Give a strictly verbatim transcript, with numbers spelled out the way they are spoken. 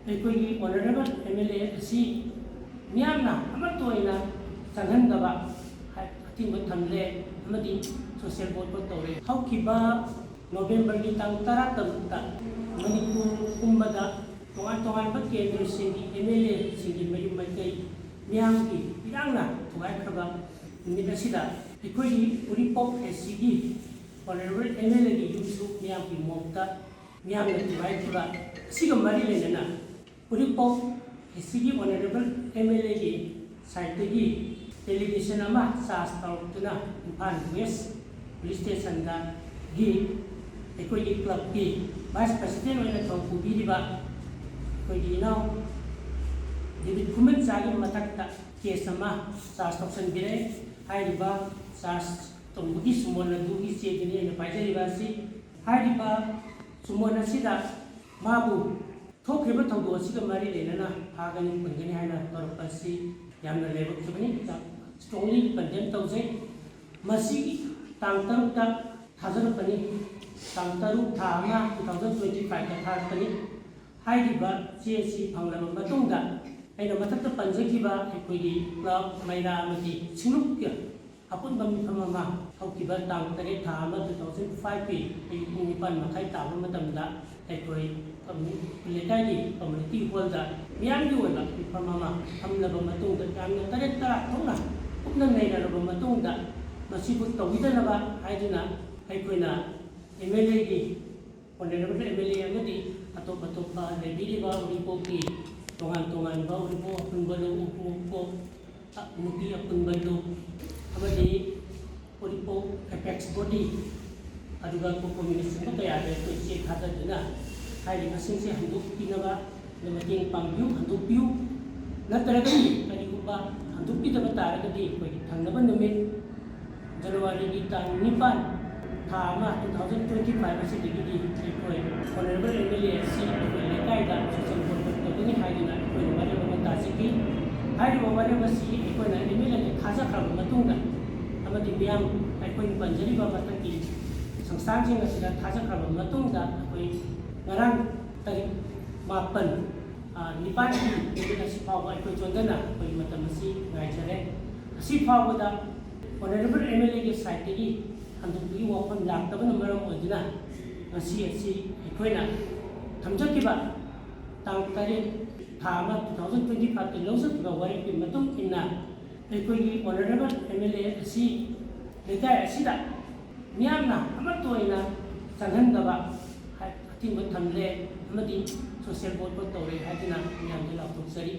ꯑꯩꯈꯣꯏꯒꯤ honourable M L A ꯑꯁꯤ ꯃꯤꯌꯥꯝꯅ ꯑꯃꯠꯇ ꯑꯣꯏꯅ ꯆꯪꯍꯟꯗꯕ ꯑꯊꯤꯡꯕ ꯊꯝꯂꯦ ꯑꯃꯗꯤ ꯁꯣꯁꯤꯌꯦꯜ ꯕꯣꯏꯀꯣꯠ ꯇꯧꯔꯦ꯫ ꯍꯧꯈꯤꯕ ꯅꯣꯕꯦꯝꯕꯔꯒꯤ ꯇꯥꯡ ꯇꯔꯥꯇꯔꯨꯛꯇ ꯃꯅꯤꯄꯨꯔ ꯄꯨꯝꯕꯗ ꯇꯣꯉꯥꯟ ꯇꯣꯉꯥꯟꯕ ꯀꯦꯟꯗ꯭ꯔꯁꯤꯡꯒꯤ ꯑꯦꯝ ꯑꯦꯜ ꯑꯦꯁꯤꯡꯒꯤ ꯃꯌꯨꯝ ꯃꯀꯩ ꯃꯤꯌꯥꯝꯒꯤ ꯏꯔꯥꯡꯅ ꯊꯨꯒꯥꯏꯈ꯭ꯔꯕ ꯅꯨꯃꯤꯠ ꯑꯁꯤꯗ ꯑꯩꯈꯣꯏꯒꯤ ꯎꯔꯤꯄꯣꯛ ꯑꯦꯁ ꯁꯤꯒꯤ ꯑꯣꯅꯔꯦꯕꯜ ꯑꯦꯝ ꯑꯦꯜ ꯑꯦꯒꯤ ꯌꯨꯝꯁꯨ ꯃꯤꯌꯥꯝꯒꯤ ꯃꯣꯞꯇ ꯃꯤꯌꯥꯝꯅ ꯊꯨꯒꯥꯏꯈꯤꯕ ꯑꯁꯤꯒ ꯃꯔꯤ ꯂꯩꯅꯅ ꯎꯔꯤꯄꯣꯛ ꯑꯦꯁ ꯁꯤꯒꯤ ꯑꯣꯅꯔꯦꯕꯜ ꯑꯦꯝ ꯑꯦꯜ ꯑꯦꯒꯤ ꯁꯥꯏꯠꯇꯒꯤ ꯗꯦꯂꯤꯒꯦꯁꯟ ꯑꯃ ꯆꯥꯔꯖ ꯇꯧꯔꯛꯇꯨꯅ ꯏꯝꯐꯥꯜ ꯋꯦꯁ ꯄꯨꯂꯤꯁ ꯁ꯭ꯇꯦꯁꯟꯗꯒꯤ ꯑꯩꯈꯣꯏꯒꯤ ꯀ꯭ꯂꯕꯀꯤ ꯚꯥꯏꯁ ꯄ꯭ꯔꯁꯤꯗꯦꯟ ꯑꯣꯏꯅ ꯊꯧ ꯄꯨꯕꯤꯔꯤꯕ ꯑꯩꯈꯣꯏꯒꯤ ꯏꯅꯥꯎ ꯗꯦꯕꯤꯠ ꯈꯨꯃꯟꯆꯥꯒꯤ ꯃꯊꯛꯇ ꯀꯦꯁ ꯑꯃ ꯆꯥꯔꯖ ꯇꯧꯁꯟꯕꯤꯔꯦ꯫ ꯍꯥꯏꯔꯤꯕ ꯆꯥꯔꯖ ꯇꯧꯕꯒꯤ ꯁꯨꯃꯣꯟ ꯑꯗꯨꯒꯤ ꯆꯦꯗꯨꯅꯤ ꯑꯩꯅ ꯄꯥꯏꯖꯔꯤꯕ ꯑꯁꯤ꯫ ꯍꯥꯏꯔꯤꯕ ꯁꯨꯃꯣꯟ ꯑꯁꯤꯗ ꯃꯥꯕꯨ ꯊꯣꯛꯈ꯭ꯔꯤꯕ ꯊꯧꯗꯣꯛ ꯑꯁꯤꯒ ꯃꯔꯤ ꯂꯩꯅꯅ ꯐꯥꯒꯅꯤ ꯄꯨꯟꯒꯅꯤ ꯍꯥꯏꯅ ꯇꯧꯔꯛꯄ ꯑꯁꯤ ꯌꯥꯝꯅ ꯂꯥꯏꯕꯛ ꯊꯤꯕꯅꯤ꯫ ꯌꯥꯝ strongly condemn ꯇꯧꯖꯩ꯫ ꯃꯁꯤ ꯇꯥꯡ ꯇꯔꯨꯛꯇ ꯊꯥꯖꯔꯛꯄꯅꯤ꯫ ꯇꯥꯡ ꯇꯔꯨꯛ ꯊꯥ ꯑꯃ two thousand twenty fiveꯇ ꯊꯥꯔꯛꯄꯅꯤ꯫ ꯍꯥꯏꯔꯤꯕ ꯆꯦ ꯑꯁꯤ ꯐꯪꯂꯕ ꯃꯇꯨꯡꯗ ꯑꯩꯅ ꯃꯊꯛꯇ ꯄꯟꯖꯈꯤꯕ ꯑꯩꯈꯣꯏꯒꯤ ꯀ꯭ꯂꯕ, ꯃꯩꯔꯥ ꯑꯃꯗꯤ ꯁꯤꯡꯂꯨꯞꯀꯤ ꯑꯄꯨꯟꯕ ꯃꯤꯐꯝ ꯑꯃ ꯍꯧꯈꯤꯕ ꯇꯥꯡ ꯇꯔꯦꯠ ꯊꯥ ꯑꯃ two thousand fiveꯀꯤ ꯑꯌꯨꯛ ꯄꯨꯡ ꯅꯤꯄꯥꯟ ꯃꯈꯥꯏ ꯇꯥꯕ ꯃꯇꯝꯗ ꯑꯩꯈꯣꯏ ꯀꯝꯃꯨ-, ꯂꯩꯀꯥꯏꯒꯤ ꯀꯝꯃꯨꯅꯤꯇꯤ ꯍꯣꯜꯗ ꯃꯤꯌꯥꯝꯒꯤ ꯑꯣꯏꯕ ꯃꯤꯐꯝ ꯑꯃ ꯐꯝꯂꯕ ꯃꯇꯨꯡꯗ ꯌꯥꯝꯅ ꯇꯔꯦꯠ ꯇꯔꯥ ꯊꯣꯛꯅ ꯀꯨꯞꯅ ꯅꯩꯅꯔꯕ ꯃꯇꯨꯡꯗ ꯃꯁꯤꯕꯨ ꯇꯧꯕꯤꯗꯅꯕ ꯍꯥꯏꯗꯨꯅ ꯑꯩꯈꯣꯏꯅ ꯑꯦꯝ ꯑꯦꯜ ꯑꯦꯒꯤ ꯑꯣꯅꯔꯦꯕꯜ ꯑꯦꯝ ꯑꯦꯜ ꯑꯦ ꯑꯃꯗꯤ ꯑꯇꯣꯞ ꯑꯇꯣꯞꯄ ꯂꯩꯕꯤꯔꯤꯕ ꯎꯔꯤꯄꯣꯛꯀꯤ ꯇꯣꯉꯥꯟ ꯇꯣꯉꯥꯟꯕ ꯎꯔꯤꯄꯣꯛ ꯑꯄꯨꯟꯕ ꯂꯨꯞ, ꯎꯔꯤꯄꯣꯛ ꯅꯨꯄꯤ ꯑꯄꯨꯟꯕ ꯂꯨꯞ ꯑꯃꯗꯤ ꯎꯔꯤꯄꯣꯛ ꯑꯦꯄꯦꯛꯁ ꯕꯣꯗꯤ, ꯑꯗꯨꯒ ꯀꯣꯀꯣ ꯃꯤꯅꯤꯁꯇ꯭ꯔꯤꯅ ꯀꯌꯥꯗ ꯑꯩꯈꯣꯏ ꯆꯦ ꯊꯥꯗꯗꯨꯅ ꯍꯥꯏꯔꯤꯕꯁꯤꯡꯁꯦ ꯍꯟꯗꯣꯛꯄꯤꯅꯕ ꯃꯇꯦꯡ ꯄꯥꯡꯕꯤꯌꯨ, ꯍꯟꯗꯣꯛꯄꯤꯌꯨ꯫ ꯅꯠꯇ꯭ꯔꯒꯗꯤ ꯀꯔꯤꯒꯨꯝꯕ ꯍꯟꯗꯣꯛꯄꯤꯗꯕ ꯇꯥꯔꯒꯗꯤ ꯑꯩꯈꯣꯏꯒꯤ ꯊꯪꯅꯕ ꯅꯨꯃꯤꯠ ꯖꯅꯋꯥꯔꯤꯒꯤ ꯇꯥꯡ ꯅꯤꯄꯥꯟ ꯊꯥ ꯑꯃ two thousand twenty five ꯑꯁꯤꯗꯒꯤꯗꯤ ꯑꯩꯈꯣꯏ ꯑꯣꯅꯔꯦꯕꯜ ꯑꯦꯝ ꯑꯦꯜ ꯑꯦ ꯑꯁꯤ ꯑꯩꯈꯣꯏ ꯂꯩꯀꯥꯏꯗ ꯁꯣꯁꯦꯜ ꯕꯣꯏꯀꯣꯠ ꯇꯧꯒꯅꯤ ꯍꯥꯏꯗꯨꯅ ꯑꯩꯈꯣꯏꯅ ꯋꯥꯔꯦꯞ ꯑꯃ ꯇꯥꯖꯈꯤ꯫ ꯍꯥꯏꯔꯤꯕ ꯋꯥꯔꯦꯞ ꯑꯁꯤ ꯑꯩꯈꯣꯏꯅ ꯑꯦꯝ ꯑꯦꯜ ꯑꯦꯗ ꯊꯥꯖꯈ꯭ꯔꯕ ꯃꯇꯨꯡꯗ ꯑꯃꯗꯤ ꯃꯤꯌꯥꯝ ꯑꯩꯈꯣꯏꯅ ꯄꯟꯖꯔꯤꯕ ꯃꯊꯛꯀꯤ ꯁꯪꯁꯊꯥꯟꯁꯤꯡ ꯑꯁꯤꯗ ꯊꯥꯖꯈ꯭ꯔꯕ ꯃꯇꯨꯡꯗ ꯑꯩꯈꯣꯏ ꯉꯔꯥꯡ ꯇꯥꯔꯤꯛ ꯃꯥꯄꯟ ꯅꯤꯄꯥꯟꯒꯤ ꯅꯨꯃꯤꯠ ꯑꯁꯤ ꯐꯥꯎꯕ ꯑꯩꯈꯣꯏ ꯆꯣꯟꯗꯅ ꯑꯩꯈꯣꯏꯒꯤ ꯃꯇꯝ ꯑꯁꯤ ꯉꯥꯏꯖꯔꯦ꯫ ꯑꯁꯤ ꯐꯥꯎꯕꯗ Honourable M L Aꯒꯤ sideꯇꯒꯤ ꯍꯟꯗꯣꯛꯄꯒꯤ ꯋꯥꯐꯝ ꯂꯥꯛꯇꯕꯅ ꯃꯔꯝ ꯑꯣꯏꯗꯨꯅ ꯉꯁꯤ ꯑꯁꯤ ꯑꯩꯈꯣꯏꯅ ꯊꯝꯖꯈꯤꯕ ꯇꯥꯡ ꯇꯔꯦꯠ ꯊꯥ ꯑꯃ two thousand twenty fiveꯀꯤ ꯂꯧꯖꯈꯤꯕ ꯋꯥꯔꯦꯞꯀꯤ ꯃꯇꯨꯡ ꯏꯟꯅ ꯑꯩꯈꯣꯏꯒꯤ Honourable M L A ꯑꯁꯤ ꯂꯩꯀꯥꯏ ꯑꯁꯤꯗ ꯃꯤꯌꯥꯝꯅ ꯑꯃꯠꯇ ꯑꯣꯏꯅ ꯆꯪꯍꯟꯗꯕ ꯑꯊꯤꯡꯕ ꯊꯝꯂꯦ ꯑꯃꯗꯤ social boycott ꯇꯧꯔꯦ ꯍꯥꯏꯗꯨꯅ ꯃꯤꯌꯥꯝꯗ ꯂꯥꯎꯊꯣꯛꯆꯔꯤ꯫